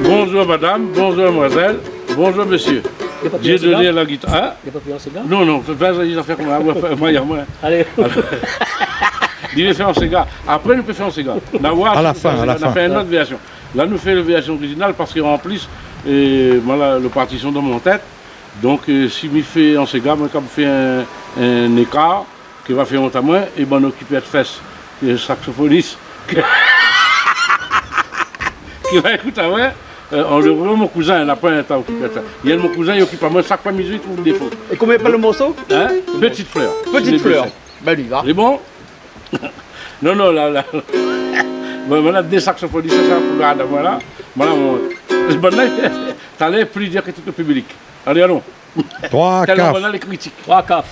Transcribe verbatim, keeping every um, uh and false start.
Bonjour madam, bonjour madmwazèl, bonjour mésyé. Li la pa fé an siga ? Dieudonné la guitare, in ? Li la pa fé an siga ? Non, non, fé, fé, fé, fé, fé, fé, fé, fé, fé. Alé. Alor, li vé fé an siga. Apré, nou pé fé an siga. Nou va oir si nou pé fé an siga. A la fin, a la fin. Nou fé in not vèrsion. La, nou fé la vèrsion orizinal parske an plis, é, moin la, lo partision dan mon tèt. Donk, é, si mi fé an siga, moin, kan mi fé in, in ékar, ki va fé ont amoin, é bann okipé de fès, é saksofonis, ki, ki va ékout amoin, é, an lèr, mon kouzin, na pa in ta okipé de fès. Néna mon kouzin, li okip amoin, shak foi mi zoué, li trouv défo. É koman i apèl lo morso ? In ? Petite fleur. Petite fleur. Sé dé bèl. Bin, li va. Lé bon ? Non, non, la, la. Bon, moin la dé saksofonis, sa, pou gard amoin la. Moin la, mon, bann la, talèr pli dir ke tout lo piblik. Alé, alon. Troi, kaf. Tèlman bann la lé kritik. Troi, kaf.